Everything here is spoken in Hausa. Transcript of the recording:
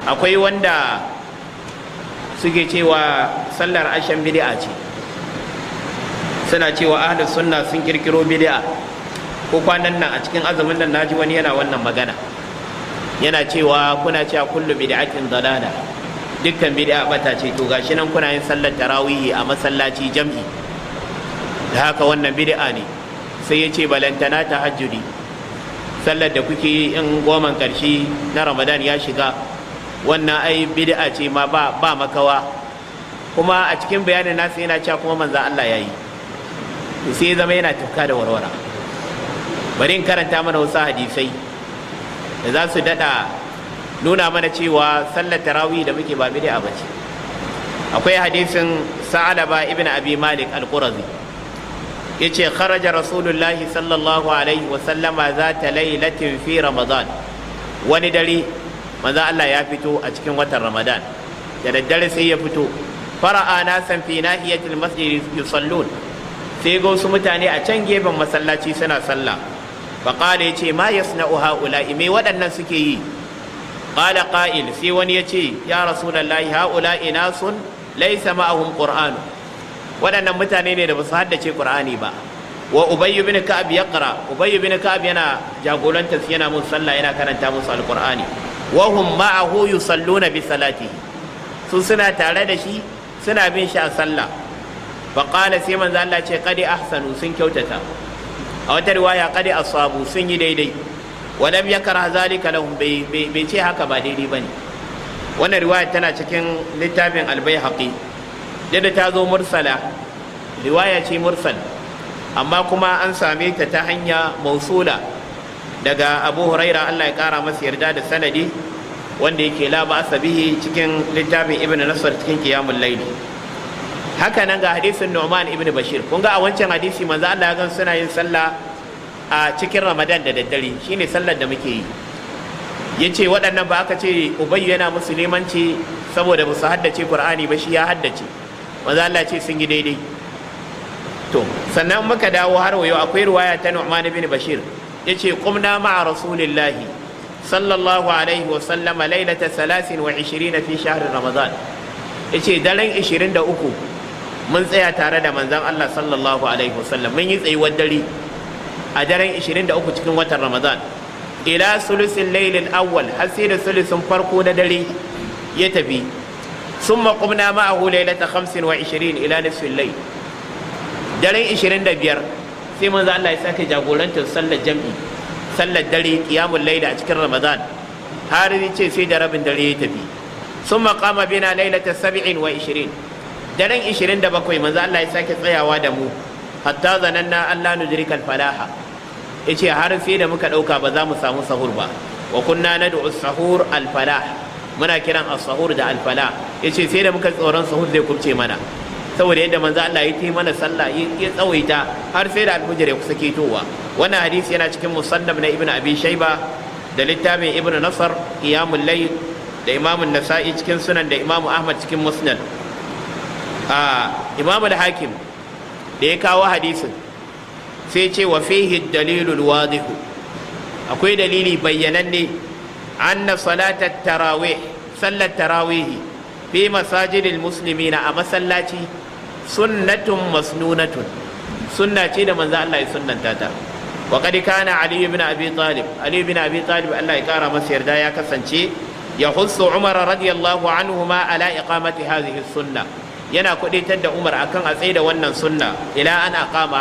Akwai wanda suke cewa sallar ashan bid'a ce, suna cewa ahlus sunna sun kirkiro bid'a. Ko kwanan nan a cikin azumin nan naji wani yana wannan magana, yana cewa kuna cewa kullu bid'atin dalala, dukkan bid'a bata ce, to gashi nan kuna yin sallar tarawihi a masallaci jam'i, da haka wannan bid'a ne. Sai ya ce balantana tahajjudi, sallar da kuke yi in goman karshe na Ramadan ya shiga, wannan ai bid'a ce ma ba makawa. Kuma a cikin bayanin nasa yana cewa kuma manzo Allah yayi. To sai ya zama yana tufka da warwara. Bari in karanta mana wasu hadisai da za su dada nuna mana cewa sallar tarawih da muke ba bid'a bace. Akwai hadisin Sa'alaba ibn Abi Malik al-Qurazi, yace kharaja Rasulullahi sallallahu alaihi wa sallama zata lailatin fi Ramadan. Wani dare manzo Allah ya fito a cikin watan Ramadan da daddare, sai ya fito, fara'a nasan fi nahiyatil masjid yusallun, sai ga wasu mutane a can gefen masallaci suna sallah. Faqala, yace, ma yasna'u ha'ula'i? Me waɗannan suke yi? Qala qa'il, sai wani yace, ya Rasulullahi, ha'ula'i nasun laysa ma'ahum qur'an, waɗannan mutane ne da ba su haddace Qur'ani ba. Wa Ubay ibn Ka'ab yaqra, Ubay ibn Ka'ab yana jagoranta, yana musu sallah, yana karanta musu Alqur'ani. Wa hum ma'ahu yusalluna bi salatihi, su suna tare da shi, suna bin shi a sallah. Fa qala, sai manzo Allah ce, qad ahsanu, sun kyautata. A wata riwaya, qad asabu, sun yi daidai. Wa lam yakrah zalika lahum, bai ce haka ba daidai bane. Wannan riwaya tana cikin littafin Al-Baihaqi, yadda ta zo mursala, riwaya ce mursal, amma kuma an same ta ta hanya mausula daga Abu Huraira, Allah ya kara masa yarda, da sanadi wanda yake la ba'sa bihi, cikin littafin Ibn Nasr cikin Qiyamul Layli. Haka nan ga hadisin Nu'man ibn Bashir. Kun ga a wancan hadisi manzo Allah ya gan suna yin sallah a cikin Ramadan da daddare, shine sallar da muke yi. Yace waɗannan ba aka ce Ubayyu yana musulmanci saboda ba su haddace Qur'ani ba, shi ya haddace. Manzo Allah ce sun yi daidai. To sannan muka dawo har wayo, akwai riwaya ta Nu'man ibn Bashir, yace qumna ma'a Rasulillahi sallallahu alaihi wa sallama lailata 23 fi shahr Ramadan. Yace daren 23 mun tsaya tare da manzon Allah sallallahu alaihi wa sallam, mun yi tsayuwar dare a daren 23 cikin watan Ramadan, ila sulusin lailin awwal, har sai da sulusin farko na dare ya tafi. Summa qumna ma'ahu lailata 25 ila nisfil layl. Daren 25 sai manzo Allah ya sake jagorantar sallar jam'i, sallar dare, qiyamul layl a cikin Ramadan, har ce sai da rabin dare ya tafi. Summa qama bina lailata 27. Daren 27 manzo Allah ya sake tsayawa da mu, hatta zananna alla nudrika al-falaha, yace har sai da muka dauka ba za mu samu sahur ba. Wa kunna nad'u as-sahur al-falah, muna kiran as-sahur da al-falah. Yace sai da muka tsoron sahur zai kubce mana, saboda yadda manzo Allah ya yi mana sallah, ya tsawaita har sai da alfujr ya kusa ketowa. Wannan hadisi yana cikin Musannaf na Ibn Abi Shayba, da littafin Ibn Nasr Qiyamul Layl, da Imam Nasa'i cikin Sunan, da Imam Ahmad cikin Musnad. A Imam al-Hakim da ya kawo hadisin sai ce wa fihi dalilul wadihu, akwai dalili bayyananne, anna salatat tarawih, sallat tarawih fi masajidil muslimina, a masallaci, sunnatun masnunatun, sunna ce da manzo Allah ya sunnanta ta. Wa qad kana Ali ibn Abi Talib, Ali ibn Abi Talib, Allah ya kara masa yarda, ya kasance yahussu Umar radiyallahu anhuma ala iqamati hadhihi sunna, yana kudaitar da Umar akan a tsaye da wannan sunna, ila an aqama.